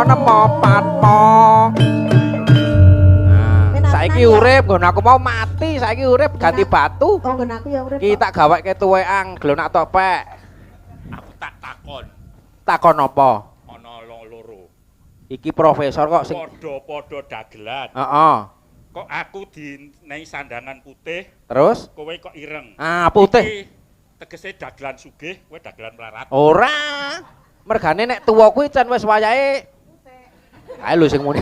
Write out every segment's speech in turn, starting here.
nemo patmo. Saiki urip nggon aku mau mati, saiki urip ganti batu. Oh, nggon aku ya urip. Ki tak gaweke tuwekan glonak topek. Aku tak takon. Takon apa? Ana loro. Iki profesor kok sing padha-padha dagelan. Heeh. Kok aku dinehi sandangan putih, terus kowe kok ireng. Ah, putih. Iki tegese dagelan sugih, kowe dagelan melarat. Ora. Mergane nek tuwa kuwi can wis wayahe putih. Kae lho sing muni.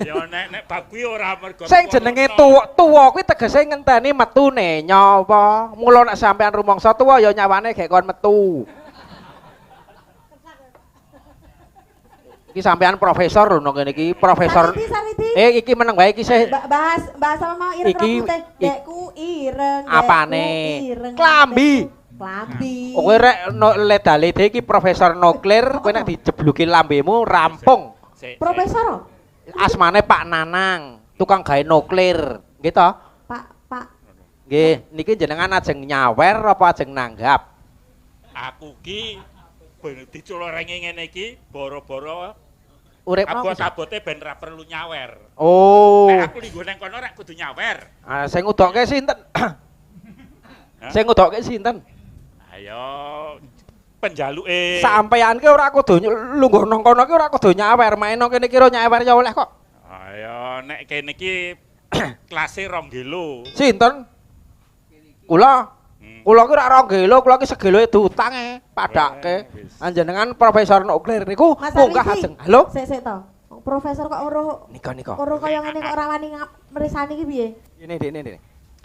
Ya nek bab kuwi ora mergo sing jenenge tuwa, tuwa kuwi tegese ngenteni metune nyawa. Mula nek sampean rumangsa tuwa ya nyawane gek kon metu. Iki sampean profesor lho nang kene iki, profesor. Eh iki meneng wae iki sih. Bahas apa mau ireng putih. Dekku ireng. Apane? Klambi. Klambi. Kowe rek ledalede iki profesor nuklir, kowe nek dijebluki lambemu rampung. Profesor? Asmane Pak Nanang, tukang gawe nuklir, nggih to? Pak, Pak. Nggih, niki jenengan ajeng nyawer apa ajeng nanggap? Aku ki ben diculorenge ngene iki boro-boro urip abot-abote ben ra perlu nyawer. Oh. Nek aku linggo nang kono rek kudu nyawer. Ah, sing udokke sinten? Sing udokke sinten? Ayo penjaluke. Sampeyan ki ora kudu lungguh nang kono ki ora kudu nyawer, main nang kene ki ora nyawer ya oleh kok. Ayo nek kene iki klase 2 gelo. Sinten? Kula. Kula ki ora 2 gelo, kula ki segeloe diutange, padake. Anjenengan profesor nuklir niku munggah ajeng. Halo? Sik sik to. Profesor kok weruh. Nika. Weruh kaya ngene kok ora wani mresani ki piye? Ngene, Dik.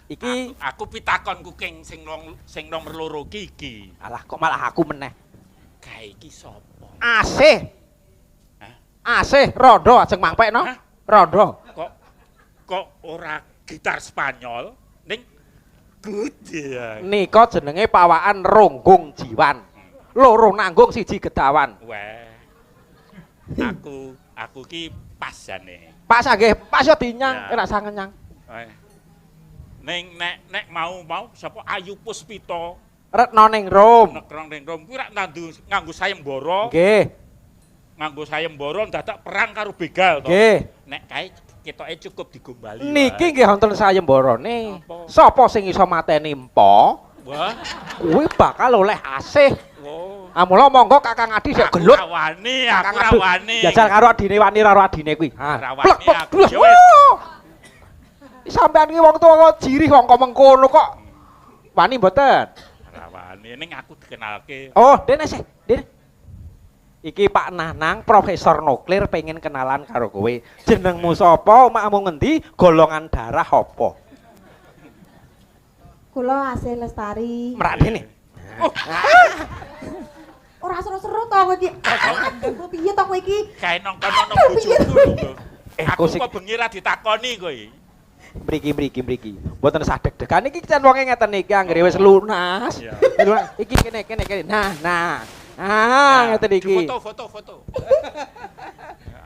Iki aku pitakonku king sing nomor 2 ki iki. Alah kok malah aku meneh. Kae iki sapa? Asih. Hah? Asih rondo ajeng mangpekno. Rondo. Kok ora gitar Spanyol ning gede. Nika jenenge pawaan ronggung jiwan. Loro nanggung siji gedawan. Weh. Aku ki pas jane. Pas nggih, pas yo dinyang, ora sang ngenyang. Ning nek mau sapa Ayu Puspita Retno ning Rom. Retno ning Rom kuwi rak nganggo sayembara. Nggih. Nganggo sayembara dadak perang karo begal to. Nggih. Nek kae ketoke cukup digombali. Niki nggih wonten sayembarane. Sapa sing iso mateni empa? Wah, kuwi bakal oleh asih. Oh. Ah mula monggo Kakang Adi sik gelut. Rawani, aku rawani. Jajal karo adine wani karo adine kuwi. Ha. Rawani aku. Ya wis. Sampean iki wong tuwa jirih wong kok mengkono kok. Wani mboten? Rawani ning aku dikenalke. Oh, dene sih, dene. Iki Pak Nanang, profesor nuklir pengen kenalan karo kowe. Jenengmu sapa, omahmu ngendi, golongan darah apa? Kula Asih Lestari. Merak dene. Oh. Ora seru-seru to kowe iki. Aduh, piye to kowe iki? Kae nang kono ana bojoku lho. Aku kok bengi ra ditakoni kowe. Mriki. Mboten sah deg-degan iki jan wonge ngeten iki anggere wis lunas. Iki kene. Nah. Ah, ngeten iki. Foto.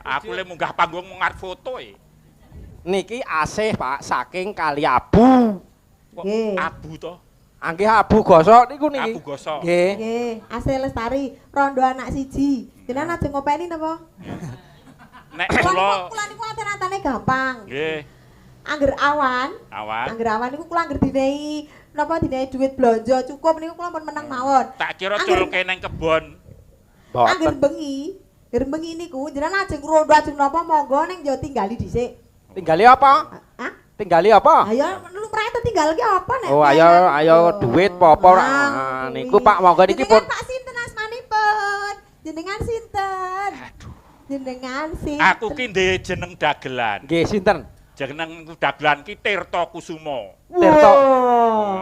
Aku le munggah panggung mung arep foto e. Niki asih Pak saking Kali Abu. Kok abu to? Angge abu gosok niku niki. Abu gosok. Nggih. Nggih, Asih Lestari, rondo anak siji. Jenengan ajeng ngopeni napa? Nek kula niku atan-atane gampang. Nggih. Angger awan. Angger awan niku kula angger dinehi napa dinehi duit blonjo cukup niku kula pun menang mawon. Tak kira culke nang kebon. Angger bengi niku jenengan ajeng rondo ajeng napa monggo ning yo tinggali dhisik. Tinggali apa? Hah? Tinggali apa? Ayo lumrahe tinggal ki apa nek? Oh ayo duit apa-apa ora. Niku Pak monggo niki pun. Pak sinten asmanipun? Jenengan sinten? Aduh. Jenengan sinten? Aku ki ndek jeneng dagelan. Nggih sinten? Jeneng dagelan ki Tirta Kusuma.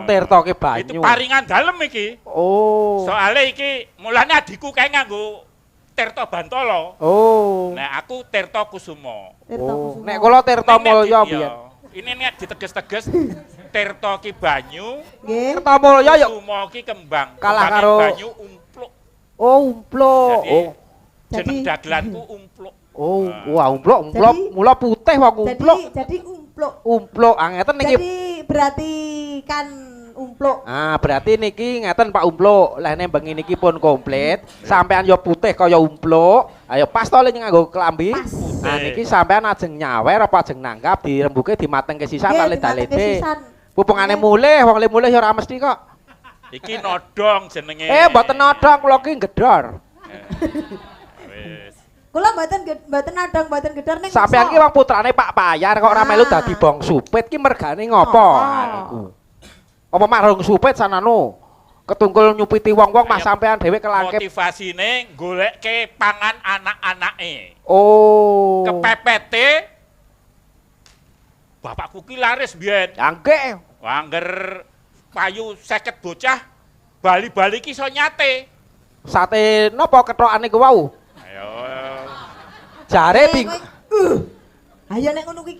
Tirta ki banyu. Itu paringan dalem iki. Oh. Soale iki mulane adikku kae nganggo Tirta Bantala. Oh. Nah aku Tirta Kusuma. Tirta Kusuma. Nek kula Tirta Mulya biyen. Ini nek diteges-teges Tirta ki banyu. Nggih. Tirta Mulya ya Kusuma ki kembang. Kalah karo banyu umpluk. Oh, umpluk. Oh. Jeneng dagelanku umpluk. Oh, wah umpluk, mula putih wong umpluk. Jadi umpluk. Umpluk, ah ngeten niki. Jadi berarti kan umpluk. Ah, berarti niki ngeten Pak Umpluk. Lah nek bengi niki pun komplit, sampean yo putih kaya umpluk. Ayo pas to le nganggo klambi. Nah niki sampean ajeng nyawer apa ajeng nanggap dirembuke dimatengke sisan ta dalete. Pupungane mulih, wong le mulih ya ora mesti kok. Iki nodong jenenge. Mboten nodong, kula ki gedor. Wis. Kula mboten nodong, mboten gedor ning. Sampean ki wong putrane Pak Payar kok ora melu dadi bong supit ki mergane ngopo? Niku. Apa marung supit sananu? Ketungkul nyupiti wong-wong mah sampean dhewe kelangkep. Motivasine golekke pangan anak-anake. Oh. Kepepete bapakku ki laris biyen. Ya nggih. Angger payu 50 bocah bali-bali ki iso nyate. Sate napa kethokane ku wau? Ayo. Jare bing. Ayo nek ngono ki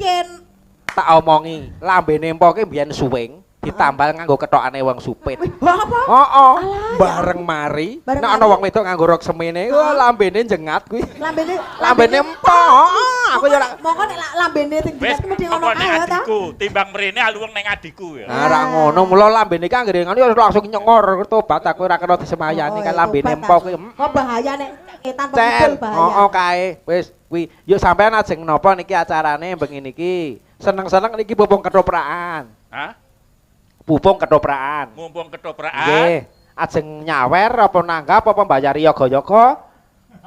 tak omongi, lambene empok ki biyen suwing. Ditambal nganggo kethokane wong supit. Apa? Heeh. Bareng mari, nek ana wong wedok nganggo rok semene, wah lambene jengat kuwi. Lambene empok. Aku ya ora mongko nek lambene sing jengat mesti ngono kae ya ta. Adikku, timbang mrene aluwung ning adikku ya. Nah, ora ngono, mula lambene iki anggere ngono ya langsung nyengor tobat aku ora kena disemayani kan lambene empok kuwi. Kok bahaya nek ngetan pengidul bahaya. Heeh kae. Wis kuwi. Yuk sampean ajeng napa niki acarane bengi niki? Seneng-seneng niki mumpung ketoprakan. Hah? Mumpung ketoprakan. Mumpung ketoprakan. Nggih. Ajeng nyawer apa nanggap apa mbayari yoga-yoga?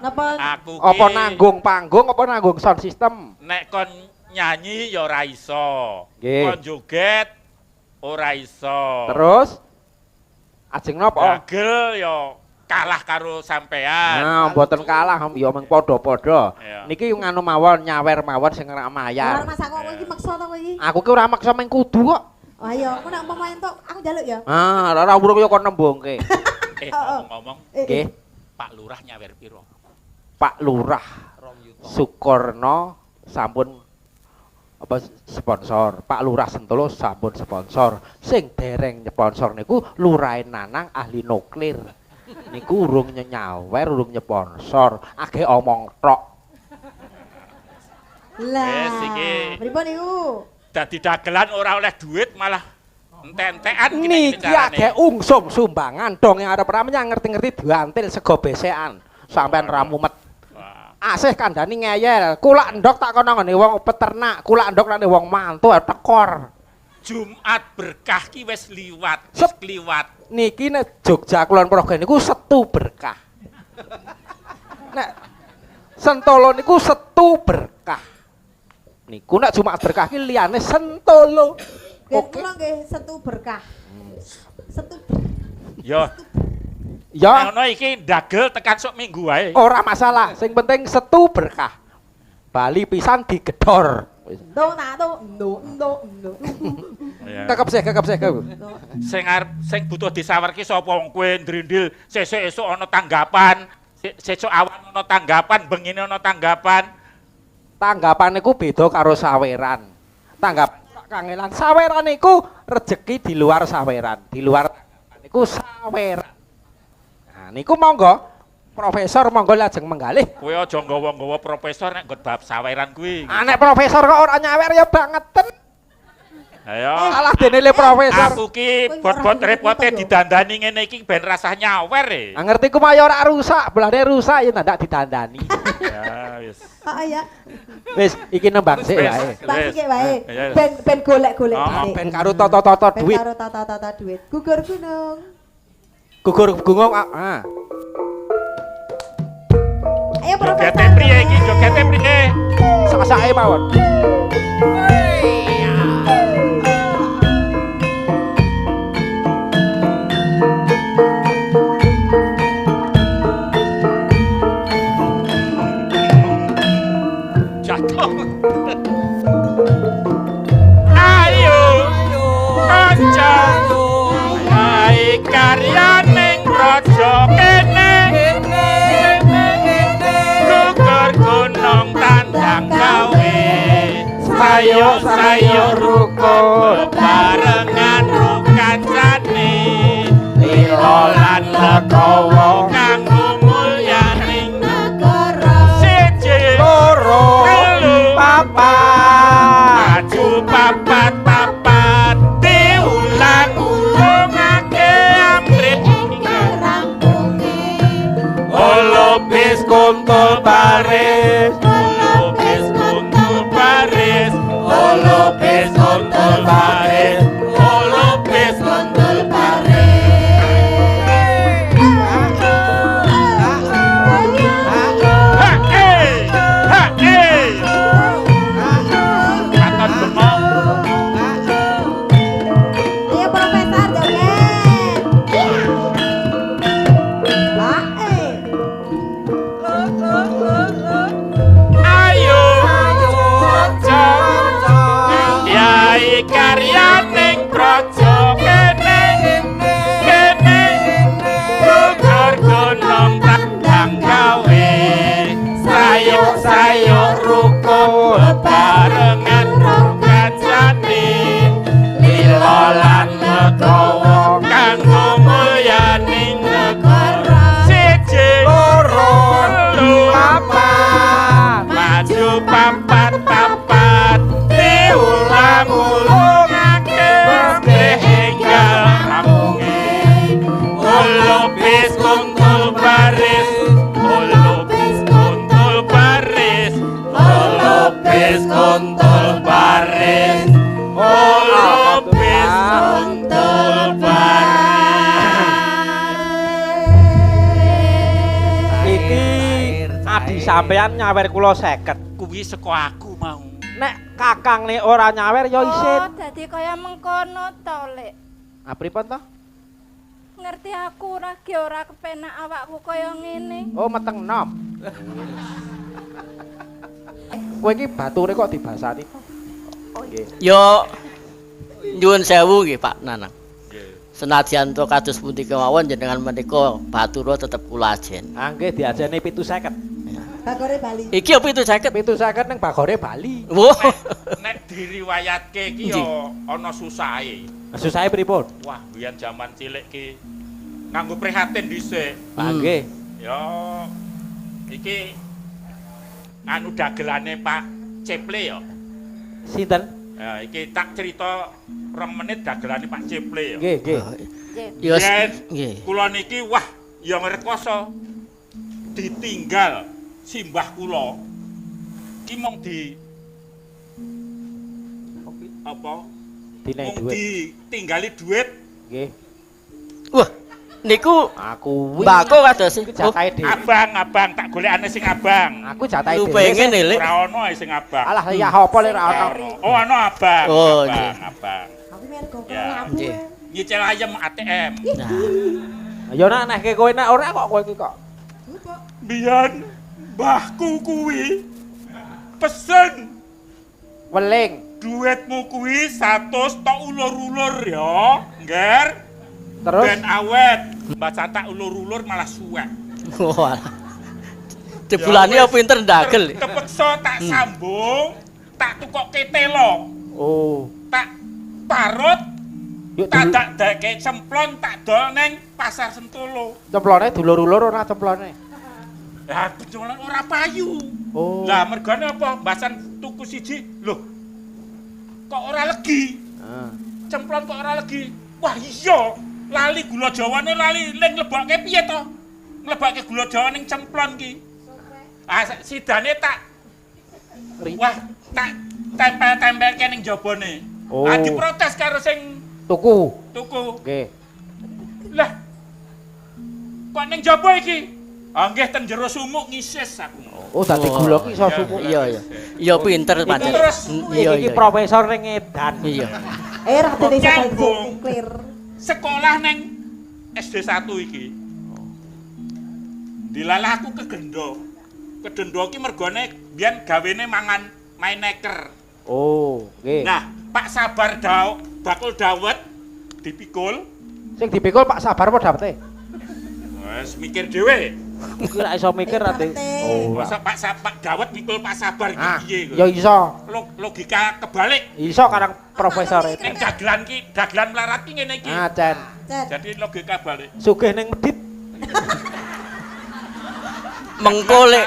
Napa? Aku ki apa nanggung panggung apa nanggung sound system? Nek kon nyanyi ya ora iso. Nggih. Kon joget ora iso. Terus ajeng napa? Dagel ya kalah karo sampean. Nah, mboten kalah ya mung padha-padha. Niki nganu mawon nyawer mawon sing ora mayar. Ora Mas aku iki maksa to kowe iki. Aku ki ora maksa meng kudu kok. Oh ayo, aku nek umpama entuk aku njaluk ya. Ah, ora urung ya kon nembungke. Ngomong-ngomong. Nggih. Pak Lurah nyawer piro? Pak Lurah Sukorno sampun apa sponsor. Pak Lurah Sentolo sampun sponsor. Sing dereng nyponsor niku Lurahe Nanang ahli nuklir. Niku urung nyawer, urung nyponsor, age omong tok. Lah. Wis iki. Pripun niku? Dadi dagelan ora oleh duit malah entek-entekan niki age ungsum sumbangan dong yang arep rame ngerti-ngerti diantil sego besekan sampean ra mumet. Asih kandhani ngeyel, kulak ndok tak kono nggone wong peternak, kulak ndok nang wong mantu tekor. Jumat berkah ki wis liwat, wis kliwat. Niki nek Jogja Kulon Progo niku setu berkah. Nek Sentolo niku setu berkah. Niku nek Jumat berkah ki liyane Sentolo. Oke. Kula nggih setu berkah. Setu. Ya. Ya. Ngono iki ndagel tekan sok minggu wae. Ora masalah, sing penting setu berkah. Bali pisan digedor. Ndong tak ndo ndo ndo. Kekep sih, kekep sih. Sing arep sing butuh disawerki sapa wong kowe ndrindil sesuk esuk ana tanggapan, sesuk awan ana tanggapan, bengine ana tanggapan. Tanggapan niku beda karo saweran. Tanggapan kangelan. Saweran niku rejeki di luar saweran, di luar tanggapan niku saweran. Nah niku monggo profesor monggo lajeng menggalih. Kowe aja nggawa-nggawa profesor nek nggon bab saweran kuwi. Ah nek profesor kok ora nyawer ya bangeten. Ayo. Alah dene le profesor. Aku ki bot-bot repote didandani ngene iki ben rasah nyawer e. Ah ngerti ku mah ya ora rusak, belane rusak ya ndak didandani. Ya wis. Heeh ya. Wis iki nembang sik wae. Nembang sik wae. Ben golek-golek dhisik. Ben karo toto-toto duit. Ben karo toto-toto duit. Gugur gunung. Gugur gunung ah. Ayo profesor. Jogete priye iki? Jogete priye? Sak-sake mawon. Ayo kanca ae karyaning raja kene gugur gunung tandang gawe sayo-sayo rukun barengan rukancane lila lan legawa kanggo mulyaning negara siji loro telu papat maju papat papat diulang ulungake amrih rampunge olo Lupis kuntul baris, lupis kuntul baris, lupis kuntul baris, lupis kuntul baris. Ha eh, ha eh. Katon bengong. Ayo Profesor joget. Pak eh. Ayo Yai karyaning praja kene kene gugur gunung tandang gawe sayuk-sayuk rukun bebarengan kancane lila lan legowo kanggo mulyaning negara siji loro telu Papat. maju papat papat diulang ulungake hingga rampunge lupis kuntul baris lupis kuntul baris lupis kuntul baris lupis kuntul baris. Iki adi sampean nyawer kula 50. Kuwi saka aku mau. Nek kakangne ora nyawer ya isin. Oh, dadi kaya mengkono to, Lek. Ah pripun to? Ngerti aku ora ge ora kepenak awakku kaya ngene. Oh meteng nom. Kowe iki bature kok dibasani to? Nggih. Yo nyuwun sewu nggih Pak Nanang. Senadyan to kados pundi kemawon jenengan menika batura tetep kula ajen. Ah nggih diajeni 750. Bagore Bali. Iki apa 750? 750 ning Bagore Bali. Wah. Nek diriwayatke iki yo ana susahe. Susahe pripun? Wah, biyen jaman cilik ki nganggo prihatin dhisik. Ah nggih. Ya iki anu dagelane Pak Ceple ya. Sinten? Ya iki tak cerita 2 menit dagelane Pak Ceple ya. Nggih, nggih. Yo Biyen nggih. kula niki wah ya ngrekoso. Ditinggal simbah kula. Ki mung di apa? Dinei Mung dhuwit. ditinggali dhuwit Nggih. Wah, niku Aku kuwi mbako kados. iki jatahe dhewe. abang, abang tak golekane sing abang. Aku jatahe Lu dhewe. pengen lek. Ora ono ae sing abang. Alah ya apa lek ora ono. Oh, ono abang. Oh, abang, nggih. abang. Aku mergo Ya. labu. Nggih. Nyicil ayam ATM. Nah, Ya nek nehke kowe nek ora kok kowe iki kok. Biyen mbahku kuwi pesen Weling. duitmu kuwi 100 tok ulur-ulur ya, Ngger. Terus Ben awet. Mbah tak ulur-ulur malah suwek. wah. Jebulane yo pinter ndagel. Kepeksa tak sambung, tak tukokke telo, oh, tak parut, yuk tak dadake cemplon tak dol neng Pasar Sentolo. cemplone dulur-ulur ora cemplone. Lah cemplon ora payu. Oh. Lah mergane apa? Mbasan tuku siji, lho. Kok ora legi? Heeh. Cemplon kok ora legi? Wah iya, lali gula jawane lali ning nglebokke piye to? Nglebokke gula jawa ning cemplon ki. Ah sidane tak wah tak tempel-tempelke ning jabone. Oh. Ah diprotes karo sing Tuku. tuku. Nggih. Lah kok ning jaba iki? Ah nggih ten jero sumuk ngisis aku. Oh, dadi gula ki iso sumuk. Iya, iya. Iya pinter pancen. Terus Iya, Iki iya. profesor ning edan. Iya. Eh ratene iso Nyambung. clear. Sekolah neng SD 1 iki. Dilalah aku kegendo. Kegendo ki mergone biyen gawene mangan main neker. Oh, nggih. Nah, Pak Sabar daw, bakul dawet dipikul. Sing dipikul Pak Sabar apa dapete? Wes mikir dhewe. Iki ra iso mikir ate. Oh. Masa Pak Pak Dawet mikul Pak Sabar iki Ah, piye ya iso. Logika kebalik. Iso karang profesor Ning dagelan ki, dagelan melarat ki ngene iki. Ah, Cen. Cen. Jadi logika balik. Sugih ning medhit. Mengko lek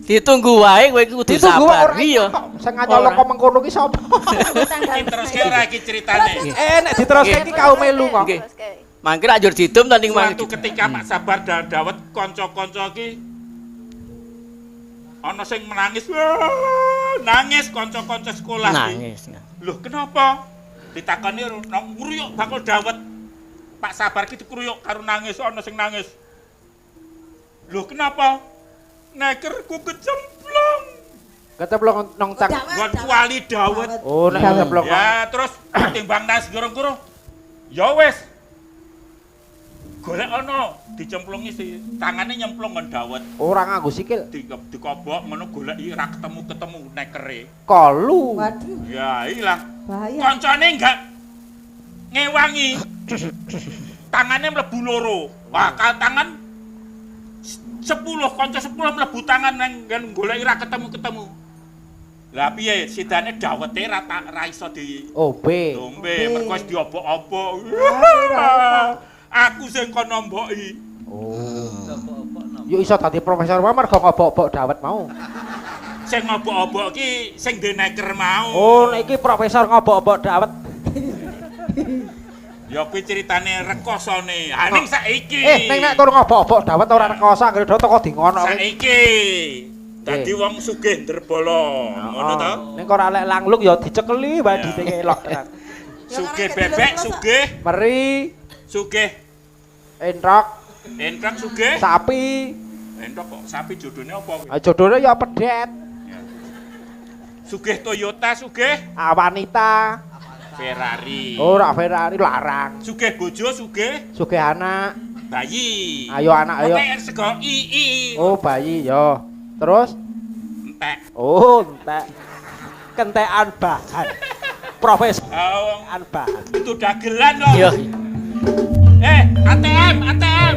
ditunggu wae kowe iki kudu Ditunggu sabar. ora Iya. kok sing nyolok kok mengkono ki sapa? Iki teruske ora iki ceritane. Nek diteruske iki kaum melu kok. Nggih. Mangke lak njur didum ta ning Suatu mangke. ketika Pak Sabar dan Dawet kanca-kanca ki Ana sing menangis. Wah, nangis kanca-kanca sekolah iki. Nangis. Loh, kenapa? Ditakoni nang ngruyuk bakul dawet. Pak Sabar ki dikruyuk karo nangis, ana sing nangis. Loh, kenapa? Nekerku kecemplung. Kecemplung nang cang. Nggon kuali dawet. Oh, nek kecemplung. Ya, terus timbang nangis gurung-gurung. Ya wis. Golek ana dicemplungi si tangane nyemplung nggon dawet. Ora nganggo sikil. Dikobok ngono goleki ra ketemu-ketemu nekere. Kolu. Waduh. Ya ilang. Bahaya. Koncone enggak ngewangi. Tangane mlebu loro. Wah, tangan 10, kanca 10 mlebu tangan nang goleki ra ketemu-ketemu. Lah piye sidane dawete ra iso di ombe. Ombe mergo wis diobok-obok. Aku sing kono mboki. Oh. Yo iso dadi profesor wae mergo ngobok-obok dawet mau. Sing ngobok-obok ki sing duwe neker mau. Oh, nek iki profesor ngobok-obok dawet. Ya kuwi ceritane rekosane. Ha ning saiki. Ning nek tur ngobok-obok dawet ora rekoso anggere do teko di ngono. Saiki. Dadi wong sugih ndrebala, ngono to? Ning ora lek langlung ya dicekeli wae diteke elok tenan. Sugih bebek, sugih meri, sugih entrok. Entrok sugih sapi. Entrok kok sapi jodone apa kuwi? Jodone ya pedet. Sugih Toyota, sugih Avanita. Ferrari. Ora Ferrari larang. Sugih bojo, sugih. Sugih anak. Bayi. Ayo anak ayo. Oke, sego i i. Oh, bayi yo. Terus entek. Oh, entek. Kentekan bahan. Profesor oh, bahan. Itu dagelan loh. Iya. ATM, ATM.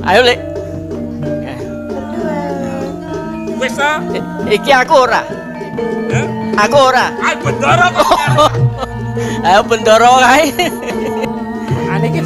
Ayo, Lek. Wis ta? Iki aku ora. Heh? Aku ora. Ayo bendoro kok. Ayo bendoro kae. Aniki